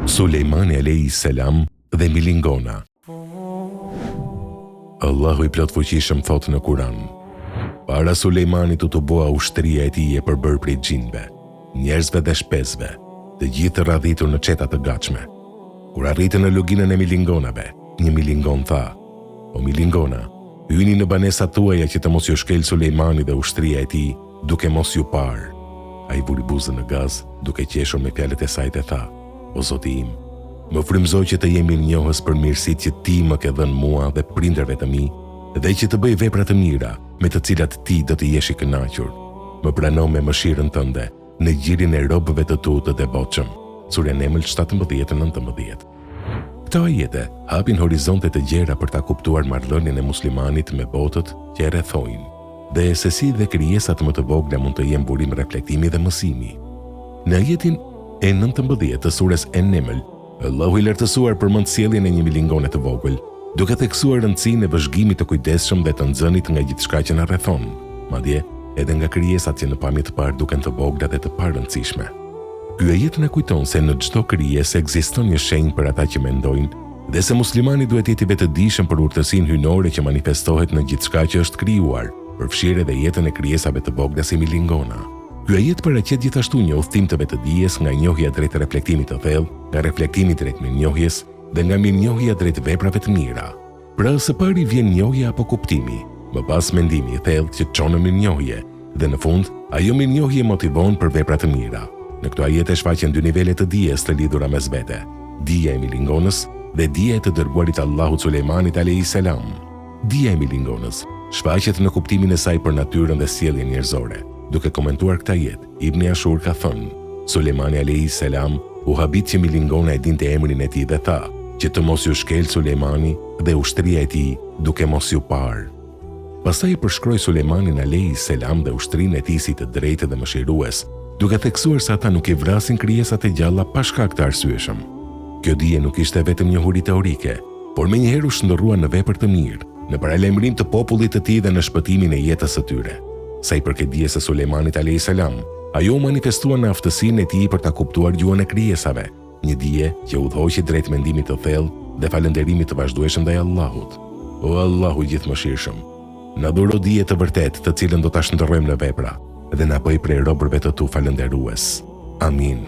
Sulejmani alejhi selam dhe Milingona. Allahu i Plotfuqishëm thotë në Kur'an: Para Sulejmanit u tubua ushtria e tij e përbërë prej xhinëve, njerëzve dhe shpezëve, të gjithë të radhitur në çeta të gatshme. Kur arritën në luginën e milingonave, një milingonë tha: O milingona, hyni në banesat tuaja që të mos ju shkelë Sulejmani dhe ushtria e tij, duke mos ju parë. Ai vuri buzën në gaz, duke qeshur me fjalët e saj dhe tha: O Zoti im, më frymëzo që të jem mirënjohës për mirësitë që Ti më ke dhënë mua dhe prindërve të mi dhe që të bëj vepra të mira me të cilat Ti do të jesh i kënaqur. Më prano me mëshirën Tënde në gjirin e robëve të Tu të devotshëm. Surja Neml 17, 19. Këto ajete hapin horizonte të gjera për ta kuptuar marrëdhënien e muslimanit me botët që e rrethojnë dhe se si dhe krijesat më të vogla mund të jenë burim reflektimi dhe mësimi. Në ajetin e 19 të sures En-Neml, Allahu i Lartësuar përmend sjelljen e një milingone të vogël, duke theksuar rëndësinë e vëzhgimit të kujdesshëm dhe të nxënit nga gjithçka që na rrethon, madje edhe nga krijesat që në pamje të parë duken të vogla dhe të parëndësishme. Ky ajet na kujton se në çdo krijesë ekziston një shenjë për ata që mendojnë dhe se muslimani duhet të jetë i vetëdijshëm për urtësinë hyjnore që manifestohet në gjithçka që është krijuar, përfshirë edhe jetën e krijesave të vogla si milingona. Ky ajet paraqet gjithashtu një udhëtim të vetëdijes nga njohja drejt reflektimit të thellë, nga reflektimi drejt mirënjohjes dhe nga mirënjohja drejt veprave të mira. Pra së pari vjen njohja apo kuptimi, më pas mendimi i thellë që çon në mirënjohje dhe në fund ajo mirënjohje motivon për vepra të mira. Në këto ajete shfaqen dy nivele të dijes të lidhura mes vete, dija e milingonës dhe dija e të dërguarit të Allahut Sulejmanit alejhi selam. Dija e milingonës shfaqet në kuptimin e saj për natyrën dhe sjelljen njerëzore. Duke komentuar këtë ajet, Ibni Ashur ka thënë, Sulejmani alejhi selam u habit që milingona e dinte emrin e tij dhe tha, që të mos ju shkelë Sulejmani dhe ushtria e tij duke mos ju parë. Pastaj e përshkroi Sulejmanin alejhi selam dhe ushtrinë e tij si të drejtë dhe mëshirues, duke theksuar se ata nuk i vrasin krijesat e gjalla pa shkak të arsyeshëm. Kjo dije nuk ishte vetëm njohuri teorike, por menjëherë u shndërrua në vepër të mirë, në paralajmërim të popullit të tij dhe në shpëtimin e jetës së tyre. Sa i përket dijes së Sulejmanit alejhi selam, ajo u manifestua në aftësinë e tij për ta kuptuar gjuhën e krijesave, një dije që e udhëhoqi drejt mendimit të thellë dhe falënderimit të vazhdueshëm ndaj Allahut. O Allahu i Gjithëmëshirshëm, na dhuro dije të vërtetë të cilën do ta shndërrojmë në vepra dhe na bëj prej robërve të tu falënderues. Amin.